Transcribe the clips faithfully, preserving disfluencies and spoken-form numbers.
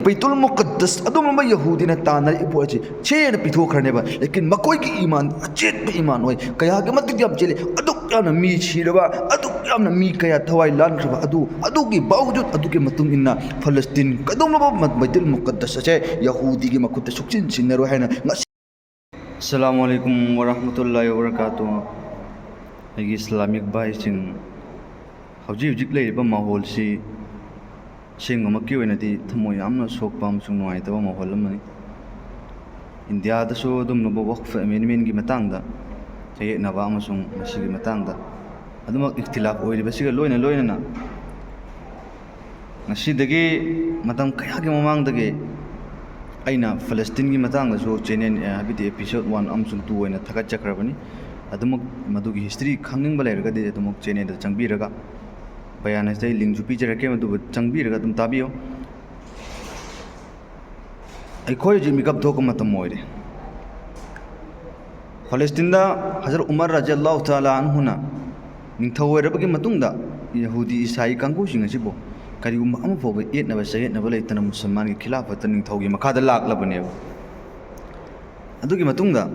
ꯕꯩꯇꯨꯜ ꯃꯨꯀꯠꯗꯁ ꯑꯗꯨꯝꯕ ꯌꯍꯨꯗꯤꯅ ꯇꯥꯟꯅꯔꯛꯏ ꯄꯣꯠ ꯑꯁꯤ ꯁꯦꯅ ꯄꯤꯊꯣꯛꯈ꯭ꯔꯅꯦꯕ꯫ ꯂꯦꯀꯤꯟ ꯃꯈꯣꯏꯒꯤ ꯏꯃꯥꯟ, ꯑꯆꯦꯠꯄ ꯏꯃꯥꯟ ꯑꯣꯏ꯫ ꯀꯌꯥꯒꯤ ꯃꯇꯤꯛ ꯌꯥꯝ ꯆꯦꯜꯂꯤ꯫ ꯑꯗꯨꯛ ꯌꯥꯝꯅ ꯃꯤ ꯁꯤꯔꯕ, ꯑꯗꯨꯛ ꯌꯥꯝꯅ ꯃꯤ ꯀꯌꯥ ꯊꯋꯥꯏ ꯂꯥꯟꯈ꯭ꯔꯕ ꯑꯗꯨ, ꯑꯗꯨꯒꯤ ꯕꯥꯎꯖꯨꯗ, ꯑꯗꯨꯒꯤ ꯃꯇꯨꯡ ꯏꯟꯅ ꯐꯂꯁꯇꯤꯟ ꯀꯩꯗꯧꯅꯕ ꯕꯩꯇꯨꯜ ꯃꯨꯀꯠꯗꯁ ꯑꯁꯦ ꯌꯍꯨꯗꯤꯒꯤ ꯃꯈꯨꯠꯇ ꯁꯨꯛꯁꯤꯟ ꯁꯤꯟꯅꯔꯣꯏ ꯍꯥꯏꯅ ꯉꯁꯤ꯫ ꯑꯁꯂꯥꯃꯨ ꯑꯂꯥꯏꯀꯨꯝ ꯋꯔꯍꯃꯇꯨꯜꯂꯥꯍꯤ ꯋꯕꯔꯀꯥꯇꯨꯍ꯫ ꯑꯩꯒꯤ ꯏꯁꯂꯥꯃꯤꯛ ꯚꯥꯏꯁꯤꯡ, ꯍꯧꯖꯤꯛ ꯍꯧꯖꯤꯛ ꯂꯩꯔꯤꯕ ꯃꯥꯍꯣꯜꯁꯤ ꯑꯁꯦꯡꯕꯃꯛꯀꯤ ꯑꯣꯏꯅꯗꯤ ꯊꯃꯣꯏ ꯌꯥꯝꯅ ꯁꯣꯛꯄ ꯑꯃꯁꯨꯡ ꯅꯨꯡꯉꯥꯏꯇꯕ ꯃꯥꯍꯣꯜ ꯑꯃꯅꯤ꯫ ꯏꯟꯗꯤꯌꯥꯗꯁꯨ ꯑꯗꯨꯝꯂꯕ ꯋꯛꯐ ꯑꯦꯃꯦꯟꯗꯃꯦꯟꯒꯤ ꯃꯇꯥꯡꯗ ꯆꯌꯦꯠꯅꯕ ꯑꯃꯁꯨꯡ ꯃꯁꯤꯒꯤ ꯃꯇꯥꯡꯗ ꯑꯗꯨꯃꯛ ꯏꯈꯇꯤꯂꯥꯐ ꯑꯣꯏꯔꯤꯕꯁꯤꯒ ꯂꯣꯏꯅ ꯂꯣꯏꯅꯅ ꯉꯁꯤꯗꯒꯤ ꯃꯇꯝ ꯀꯌꯥꯒꯤ ꯃꯃꯥꯡꯗꯒꯤ ꯑꯩꯅ ꯐꯂꯁꯇꯤꯟꯒꯤ ꯃꯇꯥꯡꯗꯁꯨ ꯆꯦꯅꯦꯜ, ꯑꯦ, ꯍꯥꯏꯕꯗꯤ episode one ꯑꯃꯁꯨꯡ two ꯑꯣꯏꯅ ꯊꯥꯒꯠꯆꯈ꯭ꯔꯕꯅꯤ꯫ ꯑꯗꯨꯃꯛ ꯃꯗꯨꯒꯤ ꯍꯤꯁꯇ꯭ꯔꯤ ꯈꯪꯅꯤꯡꯕ ꯂꯩꯔꯒꯗꯤ ꯑꯗꯨꯃꯛ ꯆꯦꯅꯦꯜꯗ ꯆꯪꯕꯤꯔꯒ, ꯕꯌꯥꯟ ꯑꯁꯤꯗ ꯑꯩ ꯂꯤꯡꯁꯨ ꯄꯤꯖꯔꯛꯀꯦ, ꯃꯗꯨꯕꯨ ꯆꯪꯕꯤꯔꯒ ꯑꯗꯨꯝ ꯇꯥꯕꯤꯌꯨ꯫ ꯑꯩꯈꯣꯏ ꯍꯧꯖꯤꯛ ꯃꯤꯀꯞ ꯊꯣꯛꯄ ꯃꯇꯝ ꯑꯣꯏꯔꯦ꯫ ꯐꯂꯁꯇꯤꯟꯗ ꯍꯖꯔꯠ ꯎꯃꯔ ꯔꯖꯤꯌꯜꯂꯥꯍꯨ ꯇꯥꯂꯥ ꯑꯟꯍꯨꯅ ꯅꯤꯡꯊꯧ ꯑꯣꯏꯔꯕꯒꯤ ꯃꯇꯨꯡꯗ ꯌꯍꯨꯗꯤ ꯏꯁꯥꯏ ꯀꯥꯡꯕꯨꯁꯤꯡ ꯑꯁꯤꯕꯨ ꯀꯔꯤꯒꯨꯝꯕ ꯑꯃ ꯐꯥꯎꯕ ꯌꯦꯠꯅꯕ ꯆꯌꯦꯠꯅꯕ ꯂꯩꯇꯅ ꯃꯨꯁꯜꯃꯥꯟꯒꯤ ꯈꯤꯂꯥꯐꯠꯇ ꯅꯤꯡꯊꯧꯒꯤ ꯃꯈꯥꯗ ꯂꯥꯛꯂꯕꯅꯦꯕ꯫ ꯑꯗꯨꯒꯤ ꯃꯇꯨꯡꯗ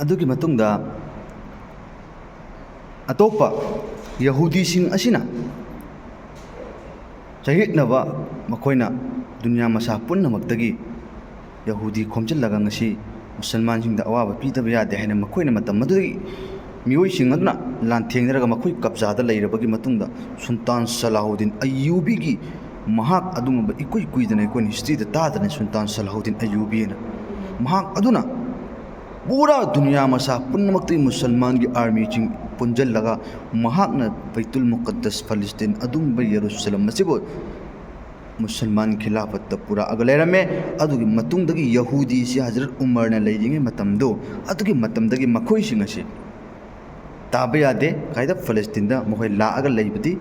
ꯑꯗꯨꯒꯤ ꯃꯇꯨꯡꯗ ꯑꯇꯣꯞꯄ ꯌꯍꯨꯗꯤꯁꯤꯡ ꯑꯁꯤꯅ ꯆꯌꯦꯠꯅꯕ, ꯃꯈꯣꯏꯅ ꯗꯨꯅꯤꯌꯥ ꯃꯁꯥ ꯄꯨꯝꯅꯃꯛꯇꯒꯤ ꯌꯍꯨꯗꯤ ꯈꯣꯝꯖꯤꯜꯂꯒ ꯉꯁꯤ ꯃꯨꯁꯜꯃꯥꯟꯁꯤꯡꯗ ꯑꯋꯥꯕ ꯄꯤꯗꯕ ꯌꯥꯗꯦ ꯍꯥꯏꯅ ꯃꯈꯣꯏꯅ ꯃꯇꯝ ꯑꯗꯨꯗꯒꯤ ꯃꯤꯑꯣꯏꯁꯤꯡ ꯑꯗꯨꯅ ꯂꯥꯟꯊꯦꯡꯅꯔꯒ ꯃꯈꯣꯏ ꯀꯕꯖꯥꯗ ꯂꯩꯔꯕꯒꯤ ꯃꯇꯨꯡꯗ ꯁꯨꯜꯇꯥꯟ ꯁꯂꯥꯍꯨꯗꯤꯟ ꯑꯌꯨꯕꯤꯒꯤ ꯃꯍꯥꯛ ꯑꯗꯨꯒꯨꯝꯕ ꯏꯀꯨꯏ ꯀꯨꯏꯗꯅ ꯑꯩꯈꯣꯏꯅ ꯍꯤꯁꯇ꯭ꯔꯤꯗ ꯇꯥꯗꯅ ꯁꯨꯜꯇꯥꯟ ꯁꯂꯥꯍꯨꯗꯤꯟ ꯑꯌꯨꯕꯤ ꯍꯥꯏꯅ ꯃꯍꯥꯛ ꯑꯗꯨꯅ ꯄꯨꯔꯥ ꯗꯨꯅꯤꯌꯥ ꯃꯁꯥ ꯄꯨꯝꯅꯃꯛꯇꯒꯤ ꯃꯨꯁꯜꯃꯥꯟꯒꯤ ꯑꯥꯔꯃꯤꯁꯤꯡ ꯄꯨꯟꯁꯤꯜꯂꯒ ꯃꯍꯥꯛꯅ ꯕꯩꯇꯨꯜ ꯃꯨꯀꯠꯗꯁ ꯐꯂꯤꯁꯇꯤꯟ ꯑꯗꯨꯒꯨꯝꯕ ꯌꯦꯔꯨꯁꯂꯝ ꯑꯁꯤꯕꯨ ꯃꯨꯁꯜꯃꯥꯟ ꯈꯤꯂꯥꯐꯠꯇ ꯄꯨꯔꯛꯑꯒ ꯂꯩꯔꯝꯃꯦ꯫ ꯑꯗꯨꯒꯤ ꯃꯇꯨꯡꯗꯒꯤ ꯌꯍꯨꯗꯤꯁꯤ ꯍꯖꯔꯠ ꯎꯃꯔꯅ ꯂꯩꯔꯤꯉꯩ ꯃꯇꯝꯗꯣ ꯑꯗꯨꯒꯤ ꯃꯇꯝꯗꯒꯤ ꯃꯈꯣꯏꯁꯤꯡ ꯑꯁꯤ ꯇꯥꯕ ꯌꯥꯗꯦ꯫ ꯀꯥꯏꯗ ꯐꯂꯁꯇꯤꯟꯗ ꯃꯈꯣꯏ ꯂꯥꯛꯑꯒ ꯂꯩꯕꯗꯤ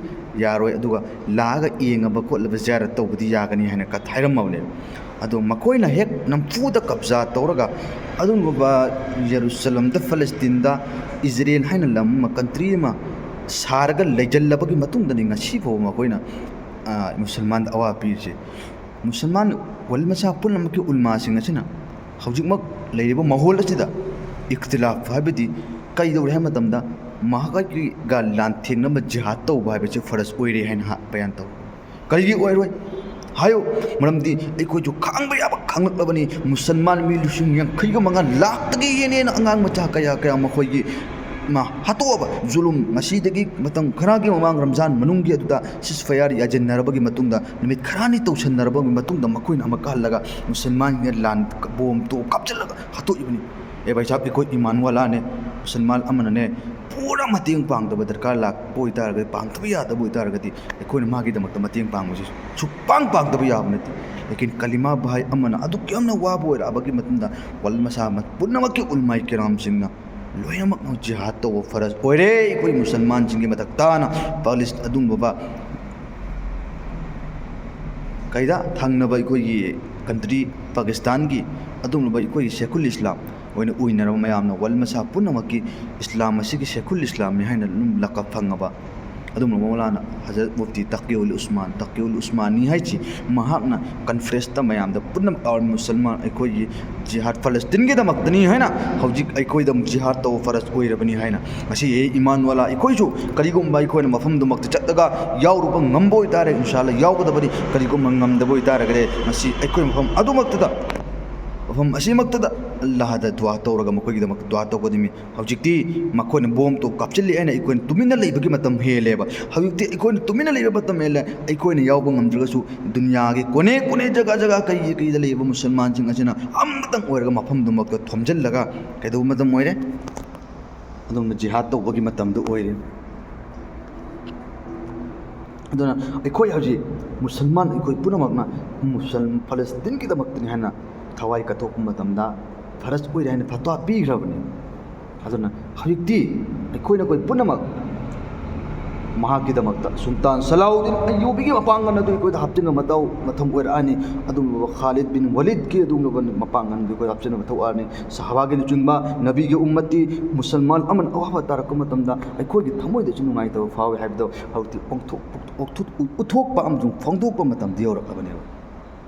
ꯌꯥꯔꯣꯏ, ꯑꯗꯨꯒ ꯂꯥꯛꯑꯒ ꯌꯦꯡꯉꯕ ꯈꯣꯠꯂꯕ ꯖꯤꯌꯥꯔꯠ ꯇꯧꯕꯗꯤ ꯌꯥꯒꯅꯤ ꯍꯥꯏꯅ ꯀꯠ ꯍꯥꯏꯔꯝꯃꯕꯅꯦ꯫ ꯑꯗꯣ ꯃꯈꯣꯏꯅ ꯍꯦꯛ ꯅꯝꯐꯨꯗ ꯀꯕꯖꯥ ꯇꯧꯔꯒ ꯑꯗꯨꯒꯨꯝꯕ ꯌꯦꯔꯨꯁꯂꯝꯗ, ꯐꯂꯁꯇꯤꯟꯗ, ꯏꯖꯔꯦꯜ ꯍꯥꯏꯅ ꯂꯝ ꯑꯃ, ꯀꯟꯇ꯭ꯔꯤ ꯑꯃ ꯁꯥꯔꯒ ꯂꯩꯖꯜꯂꯕꯒꯤ ꯃꯇꯨꯡꯗꯅꯤ ꯉꯁꯤ ꯐꯥꯎꯕ ꯃꯈꯣꯏꯅ, ꯑ, ꯃꯨꯁꯜꯃꯥꯟꯗ ꯑꯋꯥꯕ ꯄꯤꯔꯤꯁꯦ꯫ ꯃꯨꯁꯜꯃꯥꯟ ꯋꯥꯔꯜ ꯃꯁꯥ ꯄꯨꯝꯅꯃꯛꯀꯤ ꯎꯂꯃꯥꯁꯤꯡ ꯑꯁꯤꯅ ꯍꯧꯖꯤꯛꯃꯛ ꯂꯩꯔꯤꯕ ꯃꯥꯍꯣꯜ ꯑꯁꯤꯗ ꯏꯈꯇꯤꯂꯥꯐ ꯍꯥꯏꯕꯗꯤ ꯀꯩꯗꯧꯔꯦ ꯍꯥꯏꯕ ꯃꯇꯝꯗ ꯃꯍꯥꯛꯀꯤꯒ ꯂꯥꯟꯊꯦꯡꯅꯕ ꯖꯤꯍꯥꯗ ꯇꯧꯕ ꯍꯥꯏꯕꯁꯤ ꯐꯔꯖ ꯑꯣꯏꯔꯦ ꯍꯥꯏꯅ ꯍꯥ-, ꯕꯌꯥꯟ ꯇꯧ꯫ ꯀꯔꯤꯒꯤ ꯑꯣꯏꯔꯣꯏ? ꯍꯥꯏꯌꯨ꯫ ꯃꯔꯝꯗꯤ ꯑꯩꯈꯣꯏꯁꯨ ꯈꯥꯡꯕ ꯌꯥꯕ ꯈꯥꯡꯂꯛꯂꯕꯅꯤ꯫ ꯃꯨꯁꯜꯃꯥꯟ ꯃꯤ ꯂꯤꯁꯤꯡ ꯌꯥꯡꯈꯩꯒ ꯃꯉꯥ, ꯂꯥꯛꯇꯒꯤ ꯍꯦꯟꯅ ꯑꯉꯥꯡ ꯃꯆꯥ ꯀꯌꯥ ꯀꯌꯥ ꯃꯈꯣꯏꯒꯤ ꯃꯥ ꯍꯥꯠꯇꯣꯛꯑꯕ ꯖꯨꯂꯨꯝ ꯉꯁꯤꯗꯒꯤ ꯃꯇꯝ ꯈꯔꯒꯤ ꯃꯃꯥꯡ ꯔꯝꯖꯥꯟ ꯃꯅꯨꯡꯒꯤ ꯑꯗꯨꯗ ceasefire ꯌꯥꯁꯤꯟꯅꯔꯕꯒꯤ ꯃꯇꯨꯡꯗ, ꯅꯨꯃꯤꯠ ꯈꯔꯅꯤ ꯇꯧꯁꯟꯅꯔꯕꯒꯤ ꯃꯇꯨꯡꯗ ꯃꯈꯣꯏꯅ ꯑꯃꯨꯛꯀ ꯍꯜꯂꯒ ꯃꯨꯁꯜꯃꯥꯟꯁꯤꯡꯅ ꯂꯥꯟ ꯕꯣꯝ ꯇꯣꯞ ꯀꯥꯞꯁꯤꯜꯂꯒ ꯍꯥꯠꯇꯣꯛꯏꯕꯅꯤ꯫ ꯑꯦ ꯚꯥꯏ ꯁꯥꯍꯕ, ꯑꯩꯈꯣꯏ ꯏꯃꯥꯟ ꯋꯥꯂꯥꯅꯦ, ꯃꯨꯁꯜꯃꯥꯟ ꯑꯃꯅꯅꯦ, ꯄꯨꯔꯥ ꯃꯇꯦꯡ ꯄꯥꯡꯗꯕ ꯗꯔꯀꯥꯔ ꯂꯥꯛꯄ ꯑꯣꯏꯇꯥꯔꯒꯗꯤ, ꯄꯥꯡꯗꯕ ꯌꯥꯗꯕ ꯑꯣꯏꯇꯥꯔꯒꯗꯤ, ꯑꯩꯈꯣꯏꯅ ꯃꯥꯒꯤꯗꯃꯛꯇ ꯃꯇꯦꯡ ꯄꯥꯡꯕꯁꯤ ꯁꯨꯛꯄꯥꯡ ꯄꯥꯡꯗꯕ ꯌꯥꯕ ꯅꯠꯇꯦ꯫ ꯂꯦꯀꯤꯟ ꯀꯂꯤꯃꯥ ꯚꯥꯏ ꯑꯃꯅ ꯑꯗꯨꯛ ꯌꯥꯝꯅ ꯋꯥꯕ ꯑꯣꯏꯔꯛꯑꯕꯒꯤ ꯃꯇꯨꯡꯗ, ꯋꯥꯔꯜ ꯃꯁꯥ ꯄꯨꯝꯅꯃꯛꯀꯤ ꯎꯂꯃꯥꯏ ꯀꯤꯔꯥꯝꯁꯤꯡꯅ ꯂꯣꯏꯅꯃꯛ ꯖꯤꯍꯥꯗ ꯇꯧꯕ ꯐꯔꯖ ꯑꯣꯏꯔꯦ ꯑꯩꯈꯣꯏ ꯃꯨꯁꯜꯃꯥꯟꯁꯤꯡꯒꯤ ꯃꯊꯛꯇꯅ꯫ ꯄꯥꯂꯤꯁ-, ꯑꯗꯨꯒꯨꯝꯂꯕ ꯀꯩꯗ ꯊꯪꯅꯕ ꯑꯩꯈꯣꯏꯒꯤ ꯀꯟꯇ꯭ꯔꯤ ꯄꯥꯀꯤꯁꯇꯥꯟꯒꯤ ꯑꯗꯨꯒꯨꯝꯂꯕ ꯑꯩꯈꯣꯏꯒꯤ ꯁꯦꯈꯨꯜ ꯏꯁꯂꯥꯝ ꯑꯣꯏꯅ ꯎꯏꯅꯔꯕ ꯃꯌꯥꯝꯅ ꯋꯥꯔꯜ ꯃꯁꯥ ꯄꯨꯝꯅꯃꯛꯀꯤ ꯏꯁꯂꯥꯝ ꯑꯁꯤꯒꯤ ꯁꯦꯈꯨꯜ ꯏꯁꯂꯥꯝꯅꯤ ꯍꯥꯏꯅ ꯑꯗꯨꯝ ꯂꯀꯞ ꯐꯪꯉꯕ ꯑꯗꯨꯒꯨꯝꯂꯕ ꯃꯧꯂꯥꯅꯥ ꯍꯖꯔꯠ ꯃꯨꯐꯇꯤ ꯇꯀꯤꯌꯨꯜ ꯎꯁꯃꯥꯟ, ꯇꯀꯤꯌꯨꯜ ꯎꯁꯃꯥꯅꯤ ꯍꯥꯏꯁꯤ ꯃꯍꯥꯛꯅ ꯀꯟꯐ꯭ꯔꯦꯟꯁꯇ ꯃꯌꯥꯝꯗ ꯄꯨꯟꯅ ꯑꯥꯜ ꯃꯨꯁꯜꯃꯥꯟ ꯑꯩꯈꯣꯏꯒꯤ ꯖꯤꯍꯥꯗ ꯐꯂꯁꯇꯤꯟꯒꯤꯗꯃꯛꯇꯅꯤ ꯍꯥꯏꯅ ꯍꯧꯖꯤꯛ ꯑꯩꯈꯣꯏꯗ ꯑꯃꯨꯛ ꯖꯤꯍꯥꯗ ꯇꯧꯕ ꯐꯔꯖ ꯑꯣꯏꯔꯕꯅꯤ ꯍꯥꯏꯅ꯫ ꯉꯁꯤ ꯑꯩ ꯏꯃꯥꯟ ꯋꯥꯂꯥ ꯑꯩꯈꯣꯏꯁꯨ ꯀꯔꯤꯒꯨꯝꯕ ꯑꯩꯈꯣꯏꯅ ꯃꯐꯝꯗꯨꯃꯛꯇ ꯆꯠꯂꯒ ꯌꯥꯎꯔꯨꯕ ꯉꯝꯕ ꯑꯣꯏꯇꯥꯔꯦ, ꯏꯟꯁꯥ ꯑꯜꯂꯥ ꯌꯥꯎꯒꯗꯕꯅꯤ꯫ ꯀꯔꯤꯒꯨꯝꯕ ꯉꯝꯗꯕ ꯑꯣꯏꯇꯥꯔꯒꯗꯤ ꯉꯁꯤ ꯑꯩꯈꯣꯏ ꯃꯐꯝ ꯑꯗꯨꯃꯛꯇꯗ, ꯃꯐꯝ ꯑꯁꯤꯃꯛꯇꯗ ꯑꯜꯂꯥꯍꯗ ꯗꯨꯋꯥ ꯇꯧꯔꯒ ꯃꯈꯣꯏꯒꯤꯗꯃꯛꯇ ꯗꯨꯋꯥ ꯇꯧꯒꯗꯕꯅꯤ꯫ ꯍꯧꯖꯤꯛꯇꯤ ꯃꯈꯣꯏꯅ ꯕꯣꯝ ꯇꯣꯞ ꯀꯥꯞꯁꯤꯜꯂꯤ ꯍꯥꯏꯅ ꯑꯩꯈꯣꯏꯅ ꯇꯨꯃꯤꯟꯅ ꯂꯩꯕꯒꯤ ꯃꯇꯝ ꯍꯦꯜꯂꯦꯕ꯫ ꯍꯧꯖꯤꯛꯇꯤ ꯑꯩꯈꯣꯏꯅ ꯇꯨꯃꯤꯟꯅ ꯂꯩꯕ ꯃꯇꯝ ꯍꯦꯜꯂꯦ꯫ ꯑꯩꯈꯣꯏꯅ ꯌꯥꯎꯕ ꯉꯝꯗ꯭ꯔꯒꯁꯨ ꯗꯨꯅꯤꯌꯥꯒꯤ ꯀꯣꯅꯦ ꯀꯣꯅꯦ, ꯖꯒꯥ ꯖꯒꯥ, ꯀꯩ ꯀꯩꯗ ꯂꯩꯔꯤꯕ ꯃꯨꯁꯜꯃꯥꯟꯁꯤꯡ ꯑꯁꯤꯅ ꯑꯃꯇꯪ ꯑꯣꯏꯔꯒ ꯃꯐꯝꯗꯨꯃꯛꯇ ꯊꯣꯝꯖꯤꯜꯂꯒ ꯀꯩꯗꯧꯕ ꯃꯇꯝ ꯑꯣꯏꯔꯦ? ꯑꯗꯣꯝꯗ ꯖꯤꯍꯥꯗ ꯇꯧꯕꯒꯤ ꯃꯇꯝꯗꯨ ꯑꯣꯏꯔꯦ꯫ ꯑꯗꯨꯅ ꯑꯩꯈꯣꯏ ꯍꯧꯖꯤꯛ ꯃꯨꯁꯜꯃꯥꯟ ꯑꯩꯈꯣꯏ ꯄꯨꯝꯅꯃꯛꯅ ꯃꯨꯁꯜ-, ꯐꯂꯁꯇꯤꯟꯒꯤꯗꯃꯛꯇꯅꯤ ꯍꯥꯏꯅ ꯊꯋꯥꯏ ꯀꯠꯊꯣꯛꯄ ꯃꯇꯝꯗ ꯐꯔꯖ ꯑꯣꯏꯔꯦ ꯍꯥꯏꯅ ꯐꯠꯋꯥ ꯄꯤꯈ꯭ꯔꯕꯅꯤ꯫ ꯑꯗꯨꯅ ꯍꯧꯖꯤꯛꯇꯤ ꯑꯩꯈꯣꯏꯅ ꯑꯩꯈꯣꯏ ꯄꯨꯝꯅꯃꯛ ꯃꯍꯥꯛꯀꯤꯗꯃꯛꯇ ꯁꯨꯜꯇꯥꯟ ꯁꯂꯥꯎꯗꯤꯟ ꯑꯌꯨꯕꯤꯒꯤ ꯃꯄꯥꯡꯒꯜ ꯑꯗꯨ ꯑꯩꯈꯣꯏꯗ ꯍꯥꯞꯆꯤꯟꯕ ꯃꯊꯧ ꯃꯊꯧ ꯑꯣꯏꯔꯛꯑꯅꯤ꯫ ꯑꯗꯨꯒꯨꯝꯂꯕ ꯈꯥꯂꯤꯗ ꯕꯤꯟ ꯋꯥꯂꯤꯗꯀꯤ ꯑꯗꯨꯒꯨꯝꯂꯕ ꯃꯄꯥꯡꯒꯜ ꯑꯗꯨ ꯑꯩꯈꯣꯏꯗ ꯍꯥꯞꯆꯤꯟꯕ ꯃꯊꯧ ꯑꯣꯏꯔꯛꯑꯅꯤ꯫ ꯁꯍꯥꯕꯥꯒꯤ ꯂꯨꯆꯤꯡꯕ, ꯅꯕꯤꯒꯤ ꯎꯝꯃꯠꯇꯤ, ꯃꯨꯁꯜꯃꯥꯟ ꯑꯃꯅ ꯑꯋꯥꯕ ꯇꯥꯔꯛꯄ ꯃꯇꯝꯗ ꯑꯩꯈꯣꯏꯒꯤ ꯊꯃꯣꯏꯗꯁꯨ ꯅꯨꯡꯉꯥꯏꯇꯕ ꯐꯥꯎꯏ ꯍꯥꯏꯕꯗꯣ ꯍꯧꯖꯤꯛꯇꯤ ꯑꯣꯟꯊꯣꯛ-, ꯑꯣꯟꯊꯣꯛ-, ꯎꯠꯊꯣꯛꯄ ꯑꯃꯁꯨꯡ ꯐꯣꯡꯗꯣꯛꯄ ꯃꯇꯝꯗ ꯌꯧꯔꯛꯂꯕꯅꯦꯕ꯫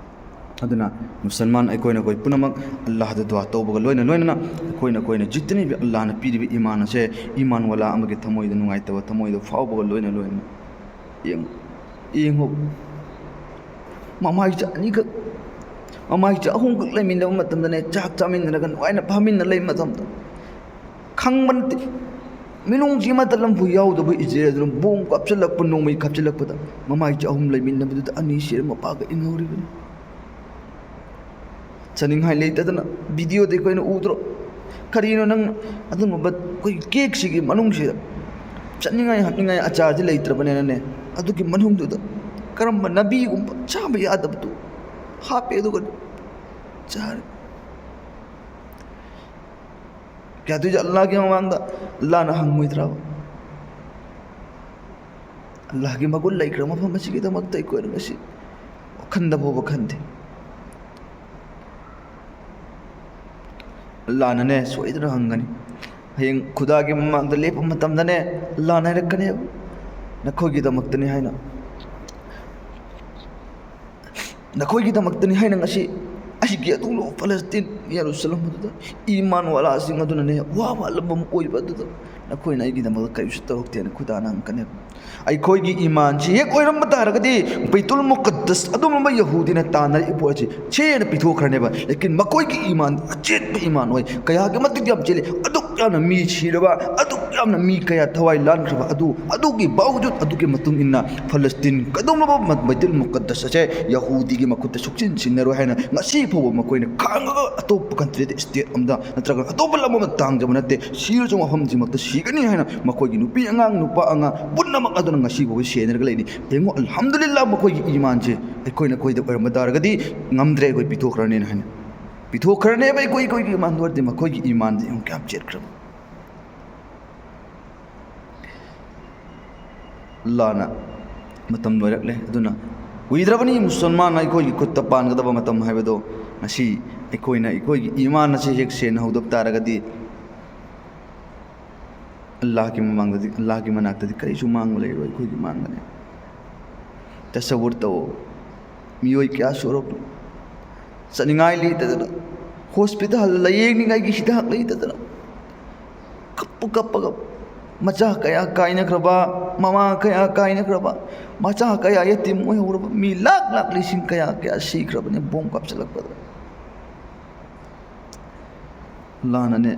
ꯑꯗꯨꯅ ꯃꯨꯁꯜꯃꯥꯟ ꯑꯩꯈꯣꯏꯅ ꯑꯩꯈꯣꯏ ꯄꯨꯝꯅꯃꯛ ꯑꯜꯂꯥꯍꯗ ꯗꯨꯋꯥ ꯇꯧꯕꯒ ꯂꯣꯏꯅ ꯂꯣꯏꯅꯅ ꯑꯩꯈꯣꯏꯅ ꯑꯩꯈꯣꯏꯅ ꯖꯤꯠꯇꯅꯤꯕ ꯑꯜꯂꯥꯍꯅ ꯄꯤꯔꯤꯕ ꯏꯃꯥꯟ ꯑꯁꯦ, ꯏꯃꯥꯟ ꯋꯥꯂꯥ ꯑꯃꯒꯤ ꯊꯃꯣꯏꯗ ꯅꯨꯡꯉꯥꯏꯇꯕ ꯊꯃꯣꯏꯗ ꯐꯥꯎꯕꯒ ꯂꯣꯏꯅ ꯂꯣꯏꯅꯅ ꯌꯦꯡꯉꯨ, ꯌꯦꯡꯉꯨ꯫ ꯃꯃꯥꯏꯆꯥ ꯑꯅꯤꯈꯛ, ꯃꯃꯥꯏꯆꯥ ꯑꯍꯨꯝꯈꯛ ꯂꯩꯃꯤꯟꯅꯕ ꯃꯇꯝꯗꯅꯦ, ꯆꯥꯛ ꯆꯥꯃꯤꯟꯅꯔꯒ ꯅꯨꯡꯉꯥꯏꯅ ꯐꯝꯃꯤꯟꯅ ꯂꯩꯕ ꯃꯇꯝꯗ ꯈꯪꯕ ꯅꯠꯇꯦ꯫ ꯃꯤꯅꯨꯡꯁꯤ ꯑꯃꯠꯇ ꯂꯝꯐꯨ ꯌꯥꯎꯗꯕ ꯏꯆꯦ ꯑꯗꯨꯅ ꯕꯣꯝ ꯀꯥꯞꯁꯤꯜꯂꯛꯄ, ꯅꯣꯡꯃꯩ ꯀꯥꯞꯁꯤꯜꯂꯛꯄꯗ ꯃꯃꯥꯏꯆꯥ ꯑꯍꯨꯝ ꯂꯩꯃꯤꯟꯅꯕꯗꯨꯗ ꯑꯅꯤ ꯁꯤꯔ ꯃꯄꯥꯒ ꯏꯪꯍꯧꯔꯤꯕꯅꯤ꯫ ꯆꯥꯅꯤꯡꯉꯥꯏ ꯂꯩꯇꯗꯅ ꯚꯤꯗꯤꯑꯣꯗ ꯑꯩꯈꯣꯏꯅ ꯎꯗ꯭ꯔꯣ? ꯀꯔꯤꯅꯣ ꯅꯪ ꯑꯗꯨꯒꯨꯝꯕ ꯑꯩꯈꯣꯏꯒꯤ ꯀꯦꯛꯁꯤꯒꯤ ꯃꯅꯨꯡꯁꯤꯗ ꯆꯠꯅꯤꯡꯉꯥꯏ ꯍꯥꯞꯅꯤꯡꯉꯥꯏ ꯑꯆꯥꯔꯗꯤ ꯂꯩꯇ꯭ꯔꯕꯅꯤꯅꯅꯦ, ꯑꯗꯨꯒꯤ ꯃꯅꯨꯡꯗꯨꯗ ꯀꯔꯝꯕ ꯅꯕꯤꯒꯨꯝꯕ ꯆꯥꯕ ꯌꯥꯗꯕꯗꯨ ꯍꯥꯞꯄꯦ, ꯑꯗꯨꯒ ꯆꯥꯔꯦ꯫ ꯀꯌꯥꯗꯨꯁꯨ ꯑꯜꯂꯥꯍꯒꯤ ꯃꯃꯥꯡꯗ ꯑꯜꯂꯥꯍꯅ ꯍꯪꯉꯣꯏꯗ꯭ꯔꯕ? ꯑꯜꯂꯥꯍꯒꯤ ꯃꯒꯨꯟ ꯂꯩꯈ꯭ꯔ ꯃꯐꯝ ꯑꯁꯤꯒꯤꯗꯃꯛꯇ ꯑꯩꯈꯣꯏꯅ ꯉꯁꯤ ꯋꯥꯈꯟꯗ ꯐꯥꯎꯕ ꯈꯟꯗꯦ꯫ ꯑꯜꯂꯥꯍꯅꯅꯦ ꯁꯣꯏꯗꯅ ꯍꯪꯒꯅꯤ꯫ ꯍꯌꯦꯡ ꯈꯨꯗꯥꯒꯤ ꯃꯃꯥꯡꯗ ꯂꯦꯞꯄ ꯃꯇꯝꯗꯅꯦ, ꯑꯜꯂꯥꯍꯅ ꯍꯥꯏꯔꯛꯀꯅꯦꯕ, "ꯅꯈꯣꯏꯒꯤꯗꯃꯛꯇꯅꯤ ꯍꯥꯏꯅ, ꯅꯈꯣꯏꯒꯤꯗꯃꯛꯇꯅꯤ ꯍꯥꯏꯅ ꯉꯁꯤ ꯑꯩꯒꯤ ꯑꯗꯨꯒꯨꯝꯂꯕ ꯐꯂꯁꯇꯤꯟ, ꯌꯦꯔꯨꯁꯂꯝ ꯑꯗꯨꯗ ꯏꯃꯥꯟ ꯋꯥꯂꯥꯁꯤꯡ ꯑꯗꯨꯅꯅꯦ ꯋꯥꯕ ꯑꯂꯝꯕ ꯑꯃ ꯑꯣꯏꯕ ꯑꯗꯨꯗ ꯅꯈꯣꯏꯅ ꯑꯩꯒꯤꯗꯃꯛꯇ ꯀꯔꯤꯁꯨ ꯇꯧꯔꯛꯇꯦ" ꯍꯥꯏꯅ ꯈꯨꯗꯥꯅ ꯍꯪꯉꯛꯀꯅꯦꯕ꯫ ꯑꯩꯈꯣꯏꯒꯤ ꯏꯃꯥꯟꯁꯤ ꯍꯦꯛ ꯑꯣꯏꯔꯝꯕ ꯇꯥꯔꯒꯗꯤ, ꯕꯩꯇꯨꯜ ꯃꯨꯀꯠꯗꯁ ꯑꯗꯨꯒꯨꯝꯂꯕ ꯌꯍꯨꯗꯤꯅ ꯇꯥꯟꯅꯔꯤꯕ ꯄꯣꯠ ꯑꯁꯤ ꯁꯦꯅ ꯄꯤꯊꯣꯛꯈ꯭ꯔꯅꯦꯕ꯫ ꯂꯦꯀꯤꯟ ꯃꯈꯣꯏꯒꯤ ꯏꯃꯥꯟ ꯑꯆꯦꯠꯄ ꯏꯃꯥꯟ ꯑꯣꯏ, ꯀꯌꯥꯒꯤ ꯃꯇꯤꯛ ꯌꯥꯝ ꯆꯦꯜꯂꯤ, ꯑꯗꯨꯛ ꯌꯥꯝꯅ ꯃꯤ ꯁꯤꯔꯕ, ꯑꯗꯨꯛ ꯌꯥꯝꯅ ꯃꯤ ꯀꯌꯥ ꯊꯋꯥꯏ ꯂꯥꯟꯈ꯭ꯔꯕ ꯑꯗꯨ, ꯑꯗꯨꯒꯤ ꯕꯥꯎꯖꯨꯗ, ꯑꯗꯨꯒꯤ ꯃꯇꯨꯡ ꯏꯟꯅ ꯐꯂꯁꯇꯤꯟ ꯀꯩꯗꯧꯅꯕ ꯃ-, ꯕꯩꯇꯨꯜ ꯃꯨꯀꯠꯗꯁ ꯑꯁꯦ ꯌꯍꯨꯗꯤꯒꯤ ꯃꯈꯨꯠꯇ ꯁꯨꯛꯁꯤꯟ ꯁꯤꯟꯅꯔꯣꯏ ꯍꯥꯏꯅ ꯉꯁꯤ ꯐꯥꯎꯕ ꯃꯈꯣꯏꯅ ꯈꯥꯡꯉꯒ ꯑꯇꯣꯞꯄ ꯀꯟꯇ꯭ꯔꯤꯗ, ꯁ꯭ꯇꯦꯠ ꯑꯃꯗ ꯅꯠꯇ꯭ꯔꯒ ꯑꯇꯣꯞꯄ ꯂꯝ ꯑꯃꯗ ꯇꯥꯡꯖꯕ ꯅꯠꯇꯦ꯫ ꯁꯤꯔꯁꯨ ꯃꯐꯝꯁꯤꯃꯛꯇ ꯁꯤꯒꯅꯤ ꯍꯥꯏꯅ ꯃꯈꯣꯏꯒꯤ ꯅꯨꯄꯤ ꯑꯉꯥꯡ, ꯅꯨꯄꯥ ꯑꯉꯥꯡ ꯄꯨꯝꯅꯃꯛ ꯑꯗꯨꯅ ꯉꯁꯤ ꯐꯥꯎꯕ ꯁꯦꯟꯅꯔꯒ ꯂꯩꯅꯤ꯫ ꯌꯦꯡꯉꯨ, ꯑꯜꯍꯝꯗꯨꯂꯤꯜꯂꯥꯍ, ꯃꯈꯣꯏꯒꯤ ꯏꯃꯥꯟꯁꯦ ꯑꯩꯈꯣꯏꯅ ꯑꯩꯈꯣꯏꯗ ꯑꯣꯏꯔꯝꯕ ꯇꯥꯔꯒꯗꯤ ꯉꯝꯗ꯭ꯔꯦ, ꯑꯩꯈꯣꯏ ꯄꯤꯊꯣꯛꯈ꯭ꯔꯅꯤꯅ ꯍꯥꯏꯅ꯫ ꯄꯤꯊꯣꯛꯈ꯭ꯔꯅꯦꯕ ꯑꯩꯈꯣꯏ, ꯑꯩꯈꯣꯏꯒꯤ ꯏꯃꯥꯟꯗꯨ ꯑꯣꯏꯔꯗꯤ ꯃꯈꯣꯏꯒꯤ ꯏꯃꯥꯟꯗꯤ ꯌꯦꯡꯉꯨ ꯀꯌꯥꯝ ꯆꯦꯠꯈ꯭ꯔꯕ꯫ ꯑꯜꯂꯥꯍꯅ ꯃꯇꯝ ꯂꯣꯏꯔꯛꯂꯦ꯫ ꯑꯗꯨꯅ ꯀꯨꯏꯗ꯭ꯔꯕꯅꯤ ꯃꯨꯁꯜꯃꯥꯟ ꯑꯩꯈꯣꯏꯒꯤ ꯈꯨꯠꯇ ꯄꯥꯟꯒꯗꯕ ꯃꯇꯝ ꯍꯥꯏꯕꯗꯣ꯫ ꯉꯁꯤ ꯑꯩꯈꯣꯏꯅ ꯑꯩꯈꯣꯏꯒꯤ ꯏꯃꯥꯟ ꯑꯁꯤ ꯍꯦꯛ ꯁꯦꯟꯅꯍꯧꯗꯕ ꯇꯥꯔꯒꯗꯤ, ꯑꯜꯂꯥꯍꯒꯤ ꯃꯃꯥꯡꯗꯗꯤ, ꯑꯜꯂꯥꯍꯒꯤ ꯃꯅꯥꯛꯇꯗꯤ ꯀꯔꯤꯁꯨ ꯃꯥꯡꯕ ꯂꯩꯔꯣꯏ, ꯑꯩꯈꯣꯏꯒꯤ ꯃꯥꯡꯒꯅꯤ꯫ ꯇꯁꯋꯨꯔ ꯇꯧꯑꯣ, ꯃꯤꯑꯣꯏ ꯀꯌꯥ ꯁꯨꯔꯕꯅꯣ ꯆꯠꯅꯤꯡꯉꯥꯏ ꯂꯩꯇꯗꯅ, ꯍꯣꯁꯄꯤꯇꯥꯜꯗ ꯂꯥꯌꯦꯡꯅꯤꯡꯉꯥꯏꯒꯤ ꯍꯤꯗꯥꯛ ꯂꯩꯇꯗꯅ, ꯀꯞꯄ ꯀꯞꯄꯒ, ꯃꯆꯥ ꯀꯌꯥ ꯀꯥꯏꯅꯈ꯭ꯔꯕ, ꯃꯃꯥ ꯀꯌꯥ ꯀꯥꯏꯅꯈ꯭ꯔꯕ, ꯃꯆꯥ ꯀꯌꯥ ꯌꯦꯇꯤꯝ ꯑꯣꯏꯍꯧꯔꯕ, ꯃꯤ ꯂꯥꯛ ꯂꯥꯛ ꯂꯤꯁꯤꯡ ꯀꯌꯥ ꯀꯌꯥ ꯁꯤꯈ꯭ꯔꯕꯅꯤ ꯕꯣꯝ ꯀꯥꯞꯁꯤꯜꯂꯛꯄꯗ꯫ ꯑꯜꯂꯥꯍꯅꯅꯦ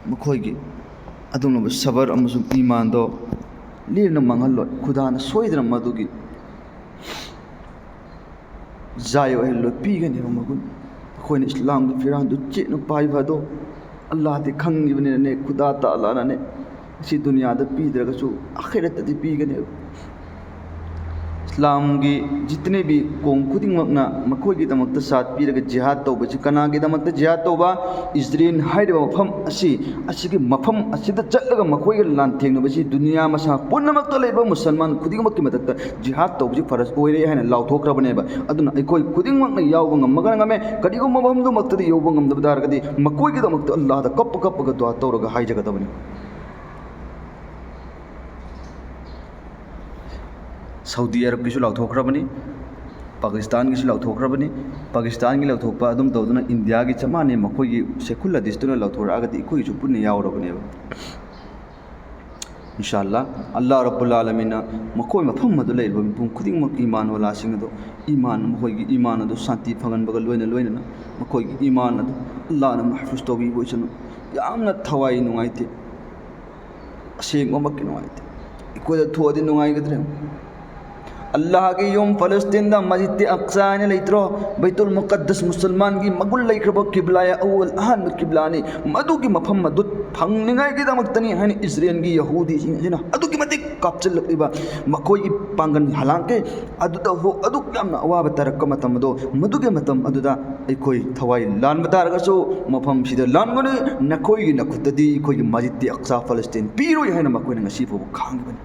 ꯃꯈꯣꯏꯒꯤ ꯑꯗꯨꯒꯨꯝꯂꯕ ꯁꯕꯔ ꯑꯃꯁꯨꯡ ꯏꯃꯥꯟꯗꯣ ꯂꯦꯝꯅ ꯃꯥꯡꯍꯜꯂꯣꯏ꯫ ꯈꯨꯗꯥꯅ ꯁꯣꯏꯗꯅ ꯃꯗꯨꯒꯤ ꯖꯥꯏ ꯑꯣꯏꯍꯜꯂꯣꯏ, ꯄꯤꯒꯅꯦꯕ ꯃꯒꯨꯟ꯫ ꯑꯩꯈꯣꯏꯅ ꯏꯁꯂꯥꯝꯒꯤ ꯐꯤꯔꯥꯟꯗꯨ ꯆꯦꯠꯅ ꯄꯥꯏꯕ ꯑꯗꯣ ꯑꯜꯂꯥꯍꯗꯤ ꯈꯪꯉꯤꯕꯅꯤꯅꯅꯦ, ꯈꯨꯗꯥ ꯇꯥꯂꯥꯅꯅꯦ ꯁꯤ ꯗꯨꯅꯤꯌꯥꯗ ꯄꯤꯗ꯭ꯔꯒꯁꯨ ꯑꯈꯤꯔꯠꯇꯗꯤ ꯄꯤꯒꯅꯦꯕ꯫ ꯏꯁꯂꯥꯝꯒꯤ ꯖꯤꯇꯅꯦ ꯚꯤ ꯀꯣꯝ ꯈꯨꯗꯤꯡꯃꯛꯅ ꯃꯈꯣꯏꯒꯤꯗꯃꯛꯇ ꯁꯥꯠ ꯄꯤꯔꯒ ꯖꯤꯍꯥꯗ ꯇꯧꯕꯁꯤ ꯀꯅꯥꯒꯤꯗꯃꯛꯇ ꯖꯤꯍꯥꯗ ꯇꯧꯕ? ꯏꯖꯔꯦꯜ ꯍꯥꯏꯔꯤꯕ ꯃꯐꯝ ꯑꯁꯤ, ꯑꯁꯤꯒꯤ ꯃꯐꯝ ꯑꯁꯤꯗ ꯆꯠꯂꯒ ꯃꯈꯣꯏꯒ ꯂꯥꯟꯊꯦꯡꯅꯕꯁꯤ ꯗꯨꯅꯤꯌꯥ ꯃꯁꯥ ꯄꯨꯝꯅꯃꯛꯇ ꯂꯩꯕ ꯃꯨꯁꯜꯃꯥꯟ ꯈꯨꯗꯤꯡꯃꯛꯀꯤ ꯃꯊꯛꯇ ꯖꯤꯍꯥꯗ ꯇꯧꯕꯁꯤ ꯐꯔꯖ ꯑꯣꯏꯔꯦ ꯍꯥꯏꯅ ꯂꯥꯎꯊꯣꯛꯈ꯭ꯔꯕꯅꯦꯕ꯫ ꯑꯗꯨꯅ ꯑꯩꯈꯣꯏ ꯈꯨꯗꯤꯡꯃꯛꯅ ꯌꯥꯎꯕ ꯉꯝꯃꯒꯅ ꯉꯝꯃꯦ꯫ ꯀꯔꯤꯒꯨꯝꯕ ꯃꯐꯝꯗꯨꯃꯛꯇꯗꯤ ꯌꯧꯕ ꯉꯝꯗꯕ ꯇꯥꯔꯒꯗꯤ ꯃꯈꯣꯏꯒꯤꯗꯃꯛꯇ ꯑꯜꯂꯥꯍꯗ ꯀꯞꯄ ꯀꯞꯄꯒ ꯗꯨꯋꯥ ꯇꯧꯔꯒ ꯍꯥꯏꯖꯒꯗꯕꯅꯤ꯫ ꯁꯥꯎꯗꯤ ꯑꯔꯕꯀꯤꯁꯨ ꯂꯥꯎꯊꯣꯛꯈ꯭ꯔꯕꯅꯤ, ꯄꯥꯀꯤꯁꯇꯥꯟꯒꯤꯁꯨ ꯂꯥꯎꯊꯣꯛꯈ꯭ꯔꯕꯅꯤ꯫ ꯄꯥꯀꯤꯁꯇꯥꯟꯒꯤ ꯂꯥꯎꯊꯣꯛꯄ ꯑꯗꯨꯝ ꯇꯧꯗꯨꯅ ꯏꯟꯗꯤꯌꯥꯒꯤ ꯆꯞ ꯃꯥꯟꯅꯩ, ꯃꯈꯣꯏꯒꯤ ꯁꯦꯀꯨꯂꯔꯤꯁꯇꯨꯅ ꯂꯥꯎꯊꯣꯔꯛꯑꯒꯗꯤ ꯑꯩꯈꯣꯏꯒꯤꯁꯨ ꯄꯨꯟꯅ ꯌꯥꯎꯔꯕꯅꯦꯕ꯫ ꯏꯟꯁꯥ ꯑꯜꯂꯥ, ꯑꯜꯂꯥ ꯔꯕꯨꯜ ꯑꯥꯂꯃꯤꯟꯅ ꯃꯈꯣꯏ ꯃꯐꯝ ꯑꯗꯨ ꯂꯩꯔꯤꯕ ꯃꯤꯄꯨꯝ ꯈꯨꯗꯤꯡꯃꯛ ꯏꯃꯥꯟ ꯋꯥꯂꯥꯁꯤꯡ ꯑꯗꯨ, ꯏꯃꯥꯟ, ꯃꯈꯣꯏꯒꯤ ꯏꯃꯥꯟ ꯑꯗꯨ ꯁꯥꯟꯇꯤ ꯐꯪꯍꯟꯕꯒ ꯂꯣꯏꯅ ꯂꯣꯏꯅꯅ ꯃꯈꯣꯏꯒꯤ ꯏꯃꯥꯟ ꯑꯗꯨ ꯑꯜꯂꯥꯍꯅ ꯃꯍꯐꯨꯖ ꯇꯧꯕꯤꯕ ꯑꯣꯏꯁꯅꯨ꯫ ꯌꯥꯝꯅ ꯊꯋꯥꯏ ꯅꯨꯡꯉꯥꯏꯇꯦ, ꯑꯁꯦꯡꯕꯃꯛꯀꯤ ꯅꯨꯡꯉꯥꯏꯇꯦ꯫ ꯑꯩꯈꯣꯏꯗ ꯊꯣꯛꯑꯗꯤ ꯅꯨꯡꯉꯥꯏꯒꯗ꯭ꯔꯦ? ꯑꯜꯂꯥꯍꯒꯤ ꯌꯨꯝ ꯐꯂꯁꯇꯤꯟꯗ ꯃꯁꯖꯤꯗ ꯑꯛꯁꯥ ꯍꯥꯏꯅ ꯂꯩꯇ꯭ꯔꯣ? ꯕꯩꯇꯨꯜ ꯃꯨꯀꯠꯗꯁ, ꯃꯨꯁꯜꯃꯥꯟꯒꯤ ꯃꯒꯨꯟ ꯂꯩꯈ꯭ꯔꯕ ꯀꯤꯕ꯭ꯂꯥ ꯑꯋꯜ, ꯑꯍꯥꯟꯕ ꯀꯤꯕ꯭ꯂꯥꯅꯤ꯫ ꯃꯗꯨꯒꯤ ꯃꯐꯝ ꯑꯗꯨ ꯐꯪꯅꯤꯡꯉꯥꯏꯒꯤꯗꯃꯛꯇꯅꯤ ꯍꯥꯏꯅ ꯏꯖꯔꯦꯜꯒꯤ ꯌꯍꯨꯗꯤꯁꯤꯡ ꯑꯁꯤꯅ ꯑꯗꯨꯛꯀꯤ ꯃꯇꯤꯛ ꯀꯥꯞꯁꯤꯜꯂꯛꯂꯤꯕ꯫ ꯃꯈꯣꯏꯒꯤ ꯄꯥꯡꯒꯜ ꯍꯂꯥꯡꯀꯦ ꯑꯗꯨꯗ ꯍꯣ-, ꯑꯗꯨꯛ ꯌꯥꯝꯅ ꯑꯋꯥꯕ ꯇꯥꯔꯛꯄ ꯃꯇꯝ ꯑꯗꯣ, ꯃꯗꯨꯒꯤ ꯃꯇꯝ ꯑꯗꯨꯗ ꯑꯩꯈꯣꯏ ꯊꯋꯥꯏ ꯂꯥꯟꯕ ꯇꯥꯔꯒꯁꯨ ꯃꯐꯝꯁꯤꯗ ꯂꯥꯟꯒꯅꯤ, ꯅꯈꯣꯏꯒꯤ ꯅꯈꯨꯠꯇꯗꯤ ꯑꯩꯈꯣꯏꯒꯤ ꯃꯁꯖꯤꯗ ꯑꯛꯁꯥ ꯐꯂꯁꯇꯤꯟ ꯄꯤꯔꯣꯏ ꯍꯥꯏꯅ ꯃꯈꯣꯏꯅ ꯉꯁꯤ ꯐꯥꯎꯕ ꯈꯥꯡꯉꯤꯕꯅꯤ꯫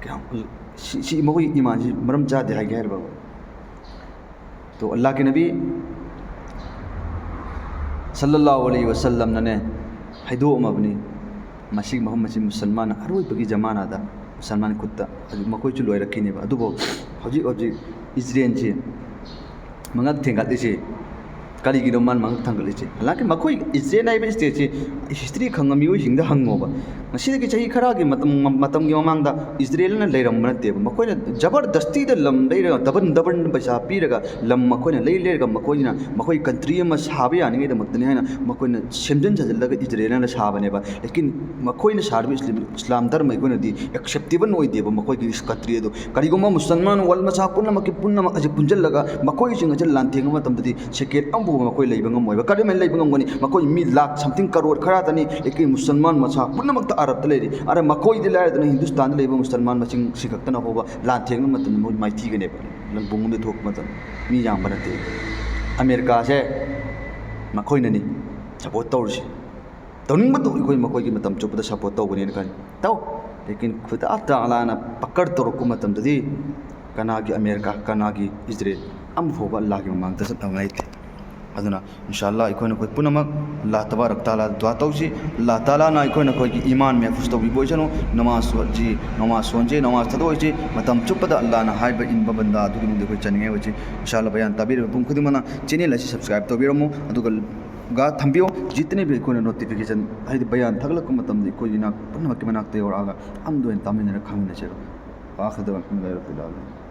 ꯀꯌꯥꯝ ꯁꯤ, ꯁꯤ ꯃꯈꯣꯏꯒꯤ ꯏꯃꯥꯟꯁꯤ ꯃꯔꯝ ꯆꯥꯗꯦ ꯍꯥꯏꯒꯦ ꯍꯥꯏꯔꯤꯕ꯫ ꯇꯣ ꯑꯜꯂꯥꯍꯀꯤ ꯅꯕꯤ ꯁꯜꯂꯜꯂꯥꯍꯨ ꯑꯂꯩꯍꯤ ꯋꯁꯜꯂꯝꯅꯅꯦ ꯍꯥꯏꯗꯣꯛꯑꯝꯃꯕꯅꯤ, ꯃꯁꯤꯒꯤ ꯃꯐꯝ ꯑꯁꯤ ꯃꯨꯁꯜꯃꯥꯟ ꯑꯔꯣꯏꯕꯒꯤ ꯖꯃꯥꯅꯥꯗ ꯃꯨꯁꯜꯃꯥꯟ ꯈꯨꯠꯇ ꯍꯧꯖꯤꯛ ꯃꯈꯣꯏꯁꯨ ꯂꯣꯏꯔꯛꯈꯤꯅꯦꯕ꯫ ꯑꯗꯨꯕꯨ ꯍꯧꯖꯤꯛ ꯍꯧꯖꯤꯛ ꯏꯖꯔꯦꯜꯁꯤ ꯃꯉꯛ ꯊꯦꯡꯒꯠꯂꯤꯁꯤ ꯀꯔꯤꯒꯤꯅꯣ? ꯃꯥꯅ ꯃꯉꯛ ꯊꯥꯡꯒꯠꯂꯤꯁꯦ ꯍꯜꯂꯥꯛꯀꯤ ꯃꯈꯣꯏ ꯏꯖꯔꯦꯜ ꯍꯥꯏꯕ ꯁ꯭ꯇꯦꯠꯁꯤ ꯍꯤꯁꯇ꯭ꯔꯤ ꯈꯪꯕ ꯃꯤꯑꯣꯏꯁꯤꯡꯗ ꯍꯪꯉꯣꯕ꯫ ꯉꯁꯤꯗꯒꯤ ꯆꯍꯤ ꯈꯔꯒꯤ ꯃꯇꯝ, ꯃꯇꯝꯒꯤ ꯃꯃꯥꯡꯗ ꯏꯖꯔꯦꯜꯅ ꯂꯩꯔꯝꯕ ꯅꯠꯇꯦꯕ꯫ ꯃꯈꯣꯏꯅ ꯖꯕꯔꯗꯁꯇꯤꯗ ꯂꯝ ꯂꯩꯔꯒ, ꯗꯕꯟ ꯗꯕꯟ ꯄꯩꯁꯥ ꯄꯤꯔꯒ ꯂꯝ ꯃꯈꯣꯏꯅ ꯂꯩ ꯂꯩꯔꯒ ꯃꯈꯣꯏꯅ ꯃꯈꯣꯏ ꯀꯟꯇ꯭ꯔꯤ ꯑꯃ ꯁꯥꯕ ꯌꯥꯅꯤꯡꯉꯥꯏꯗꯃꯛꯇꯅꯤ ꯍꯥꯏꯅ ꯃꯈꯣꯏꯅ ꯁꯦꯝꯖꯤꯟ ꯁꯥꯖꯤꯜꯂꯒ ꯏꯖꯔꯦꯜꯅ ꯁꯥꯕꯅꯦꯕ꯫ ꯂꯦꯀꯤꯟ ꯃꯈꯣꯏꯅ ꯁꯥꯔꯤꯕ ꯏꯁꯂꯥꯝ, ꯏꯁꯂꯥꯝ ꯙꯔꯃ ꯑꯩꯈꯣꯏꯅꯗꯤ ꯑꯦꯛꯁꯦꯞꯇꯦꯕꯜ ꯑꯣꯏꯗꯦꯕ ꯃꯈꯣꯏꯒꯤ ꯀꯟꯇ꯭ꯔꯤ ꯑꯗꯨ꯫ ꯀꯔꯤꯒꯨꯝꯕ ꯃꯨꯁꯜꯃꯥꯟ ꯋꯥꯔꯜ ꯃꯆꯥ ꯄꯨꯝꯅꯃꯛꯀꯤ ꯄꯨꯝꯅꯃꯛ ꯑꯁꯤ ꯄꯨꯟꯁꯤꯜꯂꯒ ꯃꯈꯣꯏꯁꯤꯡ ꯑꯁꯤ ꯂꯥꯟꯊꯦꯡꯕ ꯃꯇꯝꯗꯗꯤ ꯁꯦꯀꯦꯟ ꯑꯃꯐꯥꯎꯕ ꯃꯈꯣꯏ ꯂꯩꯕ ꯉꯝꯃꯣꯏꯕ꯫ ꯀꯔꯝꯍꯥꯏꯅ ꯂꯩꯕ ꯉꯝꯒꯅꯤ? ꯃꯈꯣꯏ ꯃꯤ ꯂꯥꯛ ꯁꯝꯊꯤꯡ ꯀꯔꯣꯔ ꯈꯔꯇꯅꯤ, ꯂꯦꯀꯤꯟ ꯃꯨꯁꯜꯃꯥꯟ ꯃꯆꯥ ꯄꯨꯝꯅꯃꯛꯇ ꯑꯔꯕꯇ ꯂꯩꯔꯤ꯫ ꯑꯔꯦ, ꯃꯈꯣꯏꯗꯤ ꯂꯥꯏꯔꯗꯅ ꯍꯤꯟꯗꯨꯁꯇꯥꯟꯗ ꯂꯩꯕ ꯃꯨꯁꯜꯃꯥꯟ ꯃꯁꯤꯡ ꯁꯤ ꯈꯛꯇꯅ ꯐꯥꯎꯕ ꯂꯥꯟꯊꯦꯡꯕ ꯃꯇꯝꯗ ꯃꯣꯏ ꯃꯥꯏꯊꯤꯒꯅꯦꯕ꯫ ꯂꯝꯕꯨꯡ ꯑꯃꯗ ꯊꯣꯛꯄ ꯃꯇꯝ ꯃꯤ ꯌꯥꯝꯕ ꯅꯠꯇꯦ꯫ ꯑꯃꯦꯔꯤꯀꯥꯁꯦ ꯃꯈꯣꯏꯅꯅꯤ ꯁꯞꯄꯣꯔꯠ ꯇꯧꯔꯤꯁꯦ꯫ ꯇꯧꯅꯤꯡꯕꯗꯣ ꯑꯩꯈꯣꯏ ꯃꯈꯣꯏꯒꯤ ꯃꯇꯝ ꯆꯨꯞꯄꯗ ꯁꯞꯄꯣꯔꯠ ꯇꯧꯒꯅꯦꯅ ꯈꯜꯂꯤ꯫ ꯇꯧ, ꯂꯦꯀꯤꯟ ꯈꯨꯗꯥ ꯇꯥꯂꯥꯅ ꯄꯀꯔ ꯇꯧꯔꯛꯄ ꯃꯇꯝꯗꯗꯤ ꯀꯅꯥꯒꯤ ꯑꯃꯦꯔꯤꯀꯥ, ꯀꯅꯥꯒꯤ ꯏꯖꯔꯦꯜ ꯑꯃꯐꯥꯎꯕ ꯑꯜꯂꯥꯍꯒꯤ ꯃꯃꯥꯡꯗ ꯆꯠꯅꯕ ꯂꯩꯇꯦ꯫ ꯑꯗꯨꯅ ꯏꯟꯁꯥ ꯑꯜꯂꯥꯍ ꯑꯩꯈꯣꯏꯅ ꯑꯩꯈꯣꯏ ꯄꯨꯝꯅꯃꯛ ꯑꯜꯂꯥꯍ ꯇꯕꯥꯔꯛ ꯇꯥꯂꯥ ꯗꯨꯋꯥ ꯇꯧꯁꯤ꯫ ꯑꯜꯂꯥꯍ ꯇꯥꯂꯥꯅ ꯑꯩꯈꯣꯏꯅ ꯑꯩꯈꯣꯏꯒꯤ ꯏꯃꯥꯟ ꯃꯍꯐꯨꯖ ꯇꯧꯕꯤꯕ ꯑꯣꯏꯁꯅꯨ꯫ ꯅꯃꯥꯖ ꯁꯣꯟꯁꯤ, ꯅꯃꯥꯖ ꯁꯣꯟꯁꯤ, ꯅꯃꯥꯖ ꯊꯥꯗꯣꯛꯑꯣꯏꯁꯤ꯫ ꯃꯇꯝ ꯆꯨꯞꯄꯗ ꯑꯜꯂꯥꯍꯅ ꯍꯥꯏꯕ ꯏꯟꯕ ꯕꯟꯗꯥ ꯑꯗꯨꯒꯤ ꯃꯅꯨꯡꯗ ꯑꯩꯈꯣꯏ ꯆꯟꯅꯤꯡꯉꯥꯏ ꯑꯣꯏꯁꯤ꯫ ꯏꯟꯁꯥ ꯑꯜꯂꯥꯍ ꯕꯌꯥꯟ ꯇꯥꯕꯤꯔꯤꯕ ꯃꯤꯄꯨꯝ ꯈꯨꯗꯤꯡꯃꯛꯅ ꯆꯦꯅꯦꯜ ꯑꯁꯤ ꯁꯕꯁꯀ꯭ꯔꯥꯏꯕ ꯇꯧꯕꯤꯔꯝꯃꯨ, ꯑꯗꯨꯒ ꯒ ꯊꯝꯕꯤꯌꯣ꯫ ꯖꯤꯇꯅꯦꯕꯤ ꯑꯩꯈꯣꯏꯅ ꯅꯣꯇꯤꯐꯤꯀꯦꯁꯟ ꯍꯥꯏꯗꯤ ꯕꯌꯥꯟ ꯊꯥꯒꯠꯂꯛꯄ ꯃꯇꯝꯗ ꯑꯩꯈꯣꯏꯒꯤ ꯏꯅꯥꯛ ꯄꯨꯝꯅꯃꯛꯀꯤ ꯃꯅꯥꯛꯇ ꯌꯧꯔꯛꯑꯒ ꯑꯃꯗ ꯑꯣꯏꯅ ꯇꯥꯃꯤꯟꯅꯔ ꯈꯪꯃꯤꯟꯅꯁꯦꯕ꯫ ꯋꯥꯈꯗꯕ ꯑꯜꯍꯝꯗꯨꯂꯤꯜꯂꯥꯍ ꯔꯕꯤꯜ ꯑꯥꯂꯃꯤꯟ꯫